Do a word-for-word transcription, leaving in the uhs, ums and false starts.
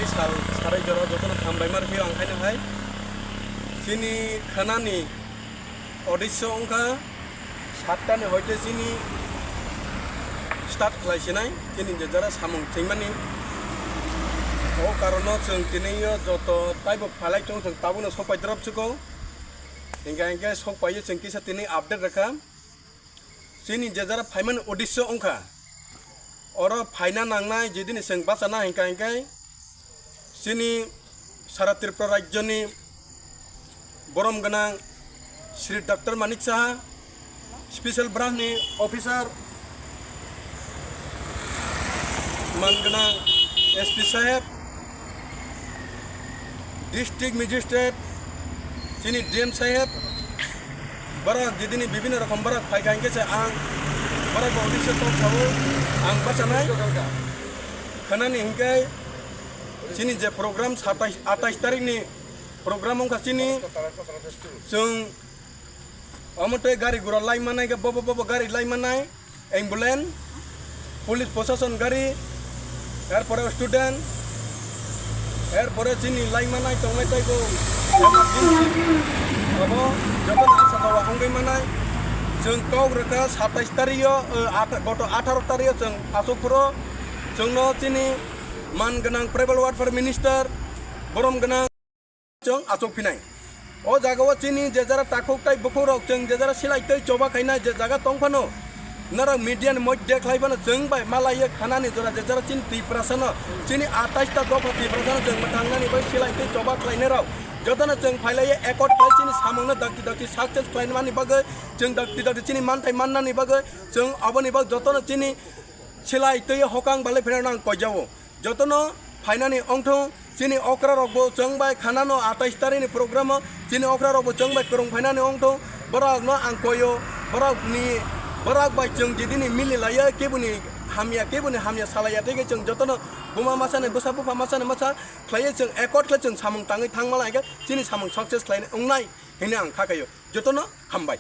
Sal sarai jora jotono hambai ma rwphio ang khaino hai. Chini khanani odisyo wngkha sattani hoite chini start khlai sinai, chini je jara samung thwimani. O karono chwng tini yo joto taibo phalai tong, chwng tabukno sopai drop chuko. Hinkha hinkhe sokpaiyo chwng kisa tini update rwkha. Chini je jara phaimani odisyo wngkha. Oro phaina nangnai, jedini chwng bachana hinkha hinkhe chini sara Tripura rajyoni borom gwnang Shri Doctor Manik Saha, special branch ni officer, man gwnang S P saheb, district magistrate, chini D M saheb, borok jedini bibhinno rokom borok phaikha hinkhe se ang borok bo odisyo tok sao ang bachanai. Khanani hinkhe chini je program satais atais tarikh ni program wngkha chini, chwng omo tei gari gura lai manai khe bobo bobo gari lai manai. Ambulance, police prosason gari, erpore student, erpore chini laima nai tongnai taibo emergency. Abo jotono asa dawa wngwi manai. Chwng kok rwkha satais tarikh o, eh, atha-, goto atharo tarikh o chwng aswk phuru chwngno chini man gwnang tribal welfare minister, borom gwnang. Chwng achuk phinai. O jaga o chini je jara takhuk tai bukhuk rok chwng je jara silai tei choba khainai je jaga tong phano, norok media ni moddhe khlai phano chwng bai malaiye khanani jora je jara chini Tiprasa no, chini atais ta dopha Tiprasa no chwng mwthangnani bai silai tei choba khlainai rok jotono chwng phailaiye accord khlai chini samung no dakti dakti success khlainani bagwi, chwng dakti dakti chini manthai mannani bagwi chwng aboni bag jotono chini silai tei hokang balai pheno nang koijao. Jotono phainani ongthong, chini okra rokbo chwng bai khanano atais tarikh ni program o, chini okra rokbo chwng bai kwrwng phainani ongthong, borok no ang koyo, borok ni, borok bai chwng jedini mili laiya, keboni hamya, keboni hamya salaiya, tei khe chwng jotono buma masa ni bwsa, bupha masa ni masa khlaiya, chwng accord khlai chwng samung tangwi thang mala, hinkhe chini samung success khlai wngnai hinwi ang kha khaio. Jotono hambai.